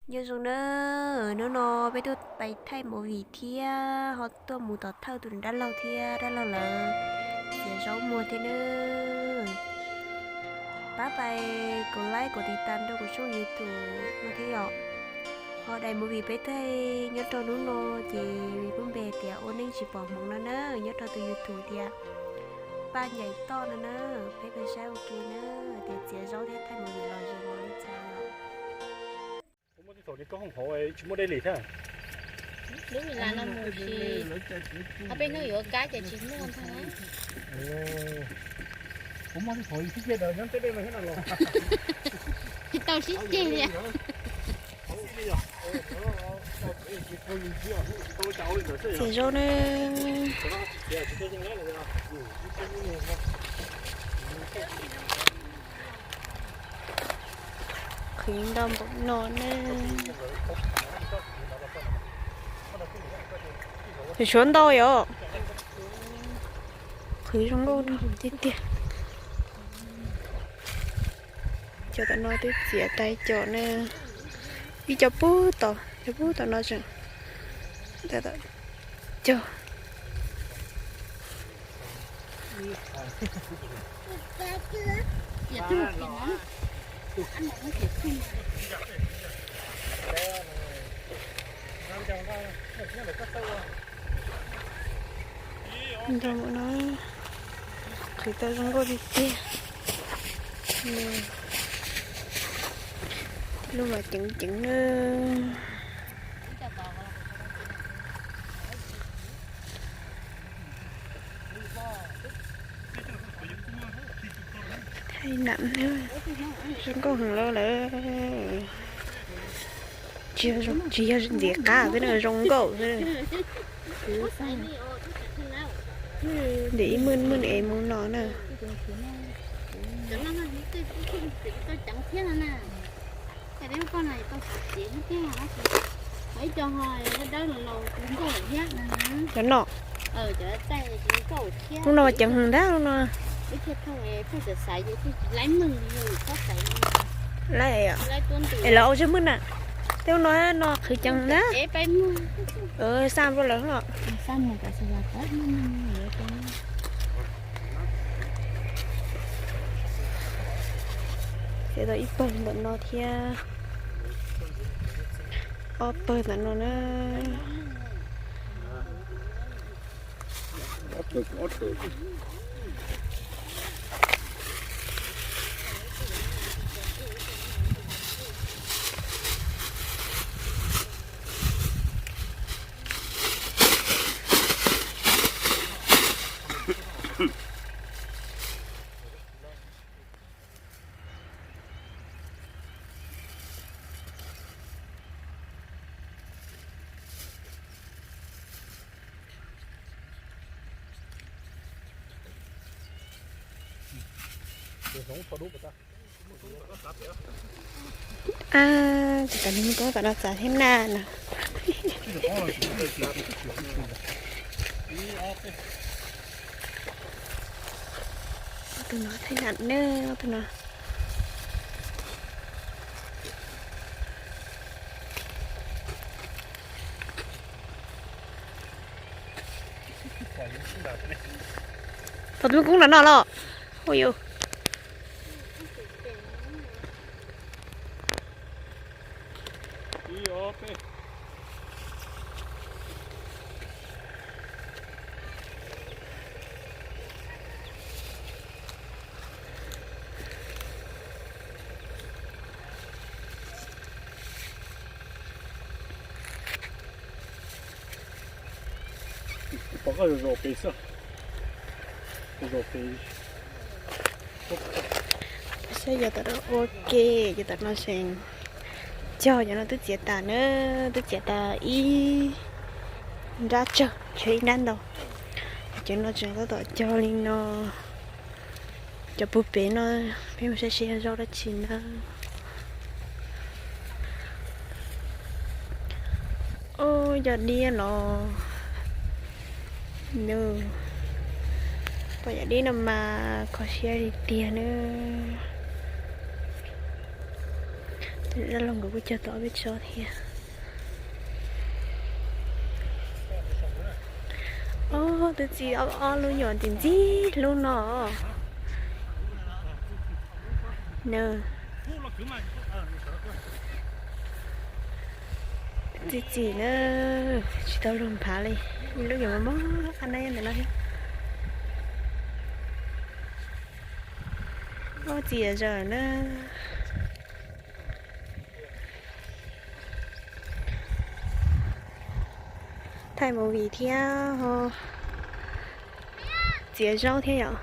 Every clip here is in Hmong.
Nyob zoo na, hnub no peb tuaj pais thaij movie thiab ho tuaj mus tom thawj tus dab laug thiab dab laug lawv txiav zaub muag thiab na. Pab pais kom like kom tiv tam rau kuv tshooj YouTube no thiab yom. Ho daim movie peb thaij nyob rau hnub no ces vim lub npe tias ua neej tsis pom hmoov no na, nyob rau tus YouTube tias Paj Ncaim Toj no na. Peb pais saib ua ke na, tias txiav zaub thiab thaij movie los zoo li cas yom. Lub vim las no mus tsis, ob peb hnub yuav kab ces tsis muaj ntag. Tsis tau sib ceg li. Txiav zaub ne. Qhwv ntau npaum no ne. Suav ntau yom. Qhwv zoo nkauj tiag tiag. Cov tom no twb txiav tag cov na. Ib co pub tom, cov pub tom no tseem cog. Ntau no, qhwv tau zoo nkauj tiag tiag. Lub mas ceev ceev na. Thaij nam na, zoo nkauj heev lawm. Tsis yog ntxiv qab xwb na, zoo nkauj xwb. Ntawm ib mwj mwj es mus no na. Cov no, lub no ceev heev ntag lub no. Lawv, es lawv ua tsawg mwj na, tej lub no no qhwv ceev ntag. Xa rau lawv no. Txiav tau ib pawg ntawm no thiab ob pawg ntawm no na. Ab, tsis tas li muaj koob tom no txav thiab na no. Tus no thaij nam na, tus no. Pom tus koob nram no los. Ua yus. Pom koj zom pes xwb. Zom pes. Saib yog tom no ua ke, yog tom no seem cog, cov no twb txiav tas na, twb txiav tas ib nrab tsawg, tshuav ib nrab ntau. Cov no tseem tab tom cog li no. Cov puag pem no, peb mus saib seb yog zaub dab tsi na. Ub, yog diab los nws, pom cov dib no mas kho siab li tiag nawb. Dab laug nkawd kuj cog tau ob peb tsob thiab. Ob tug txiv ob lub nyuam ntxim ntxim hlub no. Txiv txiv na, tsis tau luag nphav li, ib lub nyuam mos mos qab nab ntawm no thiab. Ob txiv yam zawm na. Thaij movie thiab ho txiav zaub thiab yom.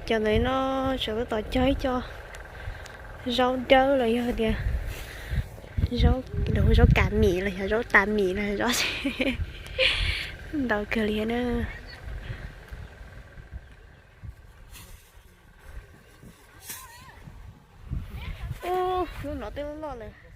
Cov ntawm no tsam tab tom cog ib co zaub dawb los yog tias zaub, zaub kas mim los yog zaub tas mim los zaub, ntau kawg li na. Ub, lub no twb loj loj lawm.